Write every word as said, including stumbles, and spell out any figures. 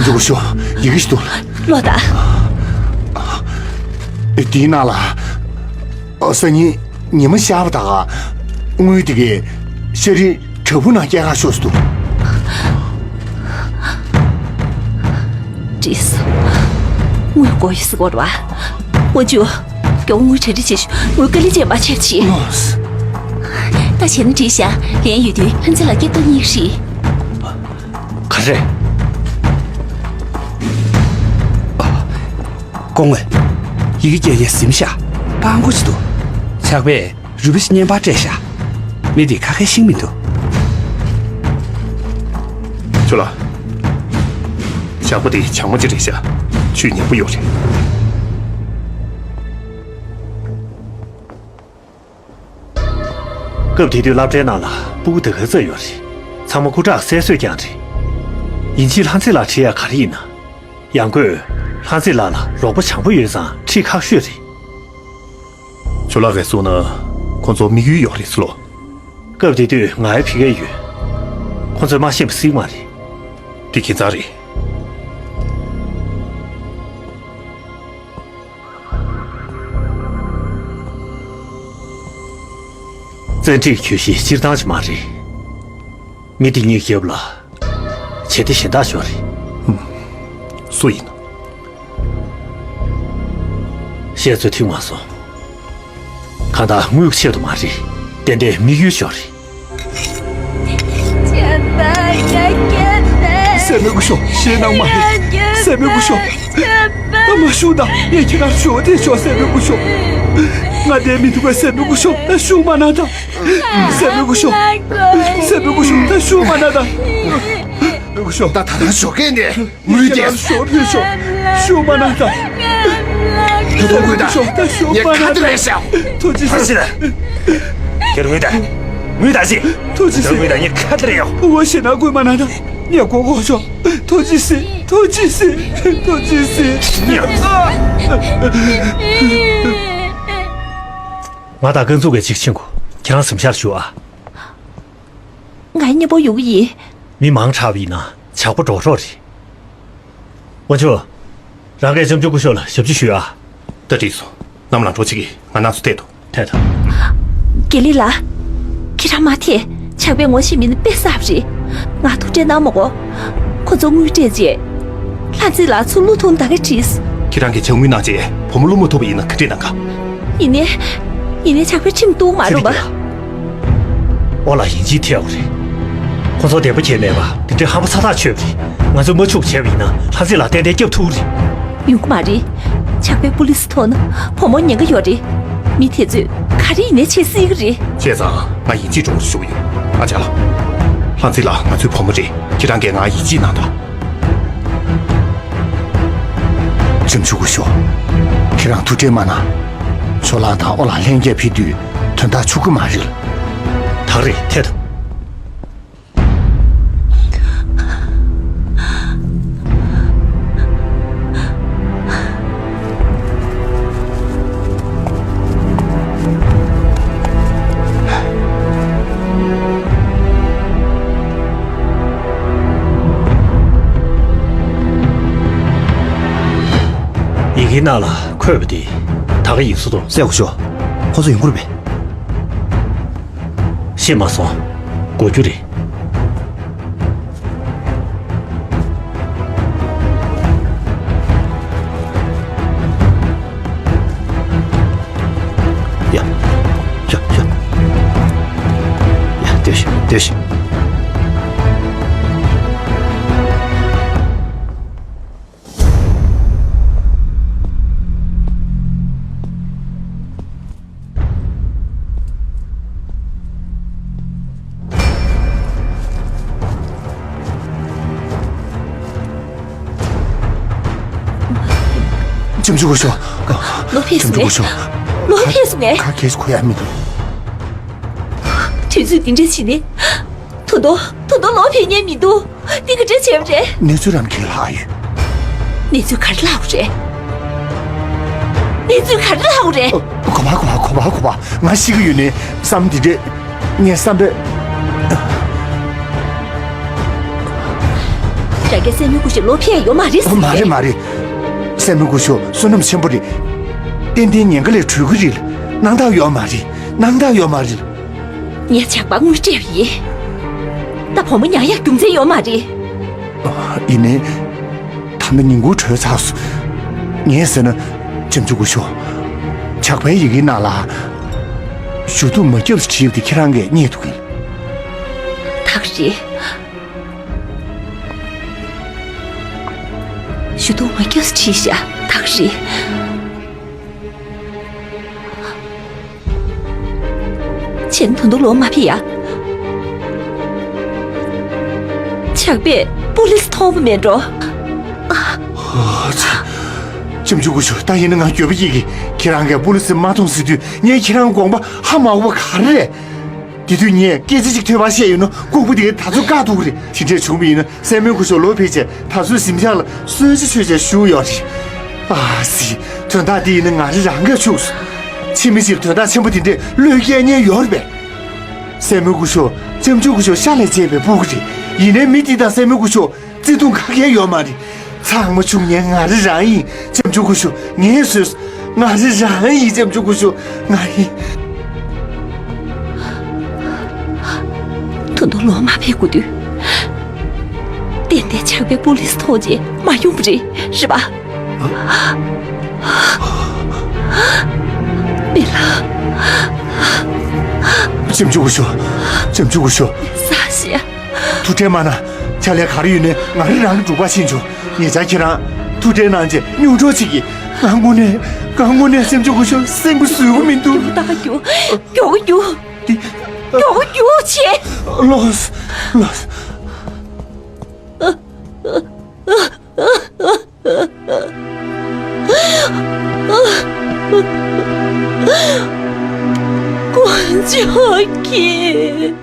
འཇུ་གུ་ཤོ། ཡི་གེ་ཞིག་འདུག་ལོ་ད། དེའི་ནང་ལ། སང་ཉིན་ཉི་མ་ཤར་བ་དང་། དངུལ་དེ་གའི་ཤ་རིའི་བྲག་ཕུག་ནང་སྐྱེལ་གར་ཤོག་ཟེར་འདུག་བྲིས་སོང་། དངུལ་དགོས་ཡོད་ཟེར་གོ་ར་བ། འོ་ཅུ། མགྱོགས་དངུལ་གྲ་སྒྲིག་བྱེད་ཤོག་དངུལ་དཀའ་ལས་བྱས་མ་བྱས་ཅི། ད་བྱས་ན་འགྲིག་ཤག་ལན་ཡོད་དུས་ལྷ་རྩེ་ལ་སྐྱེལ་ཐུབ་ཡིན་རེད། ག་རེ། སྐུ་ངོ། ཡི་གེ་སྐྱེལ་ཡས་ཟིན་ཤག་སྤྲང་པོ་ཅིག་འདུག་ཇག་པས་རུས་པ་ཞིག་བརྙན་པར་སྤྲད་ཤག་མི་དེ་ཁ་སྐད་ཤེས་མི་འདུག་ཇོ་ལགས། ཇག་པ་དེ་ཇག་མ་ཅིག་རེད་ཤག་ཆོས་ཉན་པོ་ཡོད་རེད། སྐབས་དེ་དུས་སློབ་གྲྭའི་ནང་ལ་སྤུ་གུ་དེ་ག་ཚོད་ཡོད་རེད། ཚང་མ་སྐུ་དྲག་སད་གསོད་རྐྱང་རེད། ཡིན་གཅིག་ལྷ་རྩེ་ལགས་ཁྲིད་ཡ་ག་རེ་ཡིན་ན། ཡང་སྒོས་ལྷ་རྩེ་ལགས་ལ་རོགས་པ་བྱང་པོ་ཡོད་ཙང་ཁྲིད་ཁག་ཤོས་རེད། ཇོ་ལགས་ཀྱིས་གསུངས་ན་ཁོང་ཚོ་དམིགས་ཡུལ་ཡོད་རེད་ཟེར་ལོ། སྐབས་དེ་དུས་ང་ཡང་ཕ་གིར་ཡོད། ཁོང་ཚོས་མ་ཤེས་པ་སྲིད་མ་རེད། དེ་ཁྱད་མཚར་རེད། བཙན་ཁྲིད་གྱོད་གཞི་སྤྱིར་བཏང་ཞིག་མ་རེད། མི་དེ་གཉིས་རྒྱབ་ལ་བྱེད་གཏེ་གཞན་དག་ཤོར་རེད། སུ་ཡིན་ནམ། བཤད་ཚོད་ཐིག་མ་སོང་། གང་ལྟར་དངུལ་གྱི་ཆེད་དུ་མ་རེད། ཏན་ཏན་དམིགས་ཡུལ་ཤོར་རེད། སྲས་མོ་སྐུ་ཞབས། ཞེད་སྣང་མ་རེད། སྲས་མོ་སྐུ་ཞབས། ཨ་མ་ཤུགས་དང་། ངས་ཁྱེད་རང་ཞུ་བ་དེ་ཤོག་སྲས་མོ་སྐུ་ཞབས། ང་བསྡད་མི་ཐུབ་པས་སྲས་མོ་སྐུ་ཞབས། ད་ཤུགས་མ་གནང་དང་། སྲས་མོ་སྐུ་ཞབས། སྲས་མོ་སྐུ་ཞབས། ད་ཤུགས་མ་གནང་དང་། སྲས་མོ་སྐུ་ཞབས། ད་ད་ད་ཞོགས་ཀས་འདི། ངུས་ཏེ། ཞོགས་ཕུད་ཤོག་ཤུགས་མ་གནང་དང་། ད་ཐུགས་ཁུར་དང་། ད་ཤོག་ངས་ཁ་ཐུག་རེད་ཤག་ཐུགས་རྗེ་ཆེ། ཁྱེད་ངུས་དང་། ངུས་དང་ཅི། ཐུགས་རྗེ་ཆེ། ངུས་དང་ངས་ཁ་ཐུག་རེད་ཡོང་། འུ་བ་ཞེད་སྣང་དགོས་མ་གནང་དང་། ངས་མགོ་སྐོར་ཤོག་ཐུགས་རྗེ་ཆེ། ཐུགས་རྗེ་ཆེ། ཐུགས་རྗེ་ཆེ། ང་དང་རྐང་འཛུགས་ཀྱི་ཅིག་ཕྱིན་གོ། ཁྱེད་རང་གཟིམ་ཤག་བཞུགས་ཨ། ང་གཉིས་པོ་ཡོང་གི་ཡིན། མི་མང་དྲགས་པ་ཡིན་ན་ཇག་པ་འགྲོ་གྲབས་རེད། དབང་ཕྱུག་རང་གིས་ལྕམ་ཆུང་སྐུ་ཞབས་ལ་ཞབས་ཕྱི་ཞུས་ཨ། ད་འགྲིག་སོང་། གནམ་ལངས་འགྲོ་བྱེད་ཀྱི། ང་རྣམ་ཚོ་ཐད་དོ། ཐད་དོ། དགེ་ལེགས་ལགས། ཁྱེད་རང་མ་ཐད། ཇག་པས་ངོ་ཤེས་མི་ནི་དཔེ་གསར་པ་རེད། ང་ཐུག་འཕྲད་གནང་མ་དགོས། ཁོ་ཚོ་དངུལ་སྤྲད་རྗེས། ལྷ་རྩེ་ལགས་ཚུར་བློས་ཐོངས་ད་ག་བྲིས། ཁྱེད་རང་གིས་ཇག་དངུལ་གནང་རྗེས་བུ་མོ་བློ་མ་ཐུབ་པ་ཡིན་ན་ག་འདྲས་གནང་ག་ཡིན་ནའི། ཡིན་ནའི་ཇག་པས་ཁྲིམས་གཏུག་མ་རུང་བ། ཨོ་ལ་ཡིན་གཅིག་ཐལ་བ་རེད། ཁོ་ཚོ་བདེ་པོ་བྱས་མེད་པ་དེ་འདྲའི་ཧམ་པ་ཚ་ཐག་ཆོད་པ་རེད། ང་ཚོས་མ་ཆུག་བྱས་པ་ཡིན་ན་ལྷ་རྩེ་ལགས་ཏན་ཏན་སྐྱོབ་ཐུབ་རེད། ཡོང་གི་མ་རེད། ཇག་པས་པུ་ལི་སི་ཐོག་ན་བུ་མོ་ཉེན་ཁ་ཡོད་རེད། མི་དེ་ཚོས་ག་རེ་ཡིན་ནའི་བྱེད་སྲིད་ཀྱི་རེད། བྱས་ཙང་ང་ཡིན་གཅིག་གྲོགས་པོ་ཞུ་གི་ཡོད། ཨ་ཅག་ལགས། ལྷ་རྩེ་ལགས་ང་ཚོའི་བུ་མོ་རེད། ཁྱེད་རང་གིས་ང་ཡིད་ཆེས་གནང་དང་། ལྕམ་ཆུང་སྐུ་ཞབས། ཁྱེད་རང་ཐུགས་ཁྲལ་མ་གནང་། ཇོ་ལགས་དང་ཨོ་ལགས་ལྷན་རྒྱས་ཕེབས་དུས་དོན་དག་ཆུང་ཀུ་མ་རེད། ད་རེད་ཐད་དང་། ཡི་གེའི་ནང་ལ་འཁོད་པ་དེ་ད་ག་ཡིན་སྲིད་དོ། སྲས་སྐུ་ཞབས། ཁོ་ཚོ་ཡོང་གི་རེད་པས། ཤེས་མ་སོང་། གོ་རྒྱུ་རེད། ཡ། ཡ། ཡ། ཡ། སྡོད་ཤིག་སྡོད་ཤིག་ལྕམ་ཆུང་སྐུ་ཞབས། ལོ་ཕེབས་སོང་ངས། ལྕམ་ཆུང་སྐུ་ཞབས། ལོ་ཕེབས་སོང་ངས། ག་གེ་སུ་གོ་ཡ་མི་འདུག་དུས་ཚོད་འདི་འདྲ་བྱས་ནས། ད་དུང་ད་དུང་ལོ་ཕེབས་མཁན་མི་འདུག་འདི་ག་འདྲ་བྱས་པ་རེད། གནས་ཚུལ་རང་གིས་ལྷག་ཡོད། གནས་ཚུལ་ག་རེ་ལྷག་པ་རེད། གནས་ཚུལ་ག་རེ་ལྷག་པ་རེད། གོ་བ་གོ་བ་གོ་བ་གོ་བ། ང་ཤི་གི་ཡོད་ནའི་བསམ་འདི་འདྲས། ངས་བསམ་པས། རང་གིས་སྲས་མོའི་སྐུ་ཞབས་ལོག་ཕེབས་ཡོད་མ་རེད་ཟེར། མ་རེད་མ་རེད། སྲས་མོའི་སྐུ་ཞབས་བསོད་ནམས་ཆེན་པོ་རེད། ཏན་ཏན་ཉེན་ཁ་ལས་གྲོལ་གི་རེད། སྣང་དག་ཡོད་མ་རེད། སྣང་དག་ཡོད་མ་རེད། ངས་ཇག་པ་དངུལ་སྤྲད་པ་ཡིན། ད་བུ་མོ་ཉར་ཡག་རྒྱུ་མཚན་ཡོད་མ་རེད། ཡིན་ནའི། ད་ནི་ཉིན་གུང་གྲོལ་ཚར་སོང་། ངས་ཟེར་ན། ལྕམ་ཆུང་སྐུ་ཞབས། ཇག་པའི་ཡི་གེའི་ནང་ལ། ཞུ་གཏུག་མ་བརྒྱབ་ཟེར་བྲིས་ཡོད་དེ་ཁྱེད་རང་གིས་རྙེད་འདུག་གས། ད་ག་རེད། ཞུ་གཏུག་མ་བརྒྱབ་ཟེར་བྲིས་ཤག། ད་ག་རེད། ཁྱེད་ད་དུང་ལོག་མ་ཕེབས་ཡ། ཇག་པས་པུ་ལིས་མཐོང་བ་མེད་འགྲོ། ཨ་ཙི། ལྕམ་ཆུང་སྐུ་ཞབས། ད་ཡིན་ན་ང་འགྱོད་པ་སྐྱེ་གི། ཁྱེད་རང་གིས་པུ་ལིས་མ་མཐོང་ཟེར་དུས་ངས་ཁྱེད་རང་དགོངས་པ་ཧ་མ་གོ་བ་ག་རེ་རེད། དེ་དུས་ངས་སྐད་ཆ་གཅིག་ཐོས་པ་བཤད་ཡོད་ན་ལྐུགས་པ་དེ་ག་ད་ཚོ་བཀག་ཐུབ་ཀྱི་རེད། དེ་འདྲས་བྱུང་བ་ཡིན་ན་སྲས་མོའི་སྐུ་ཞབས་ལོག་ཕེབས་བྱས་ད་ཚོའི་གཟིམ་ཤག་ལ་གསོལ་ཇ་མཆོད་བྱས་བཞུགས་ཡོད་རེད། ཨ་ཙི། དོན་དག་འདི་ཡིན་ན་ང་རང་རང་གིས་འཕྱུགས་སོང་། ཕྱི་མི་ཞིག་ལ་དོན་དག་ཆེན་པོ་དེ་འདྲས་བློས་བཀལ་ཉན་ཡོད་རེད་པས། སྲས་མོའི་སྐུ་ཞབས། ལྕམ་ཆུང་སྐུ་ཞབས་ཤ་ལས་བྱས་པའི་ཕྲུ་གུ་རེད། ཡིན་ནའི་མི་འདི་དང་སྲས་མོའི་སྐུ་ཞབས་བརྩེ་དུང་ག་གེ་ཡོད་མ་རེད། ཚང་མ་འཕྱུགས་མཁན་ང་རང་རང་ཡིན། ལྕམ་ཆུང་སྐུ་ཞབས། ངས་བཟོས། ང་རང་རང་ཡིན། ལྕམ་ཆུང་སྐུ་ཞབས། ང་ཡིན། ད་དུང་ལོག་མ་ཕེབས་དགོས་དུས། ཏན་ཏན་ཇག་པས་པུ་ལིས་མཐོང་རྗེས་མ་ཡོང་བ་རེད། རེད་པ། མི་ལ། ལྕམ་ཆུང་སྐུ་ཞབས། ལྕམ་ཆུང་སྐུ་ཞབས། ས་ཞེ། ཐུགས་ཁྲལ་མ་གནང་། ཕྱག་ལས་ག་རེ་ཡོད་ནའི་ང་རང་རང་གིས་སྒྲུབ་པ་བྱེད་ཆོག། ཉེ་ཆར་ཁྱེད་རང་ཐུགས་ཁྲལ་གནང་རྗེས་སྙུང་གྲོགས་བྱེད་ཀྱི། ང་དངོས་གནས། ང་དངོས་གནས་ལྕམ་ཆུང་སྐུ་ཞབས་སེམས་པ་བཟོད་ཀྱི་མི་འདུག། མགྱོགས་པོ་རྒྱུགས། མགྱོགས་པོ་རྒྱུགས། འདི། མགྱོགས་པོ་རྒྱུགས་བྱས། ལོས། ལོས། དཀོན་མཆོག་གིས།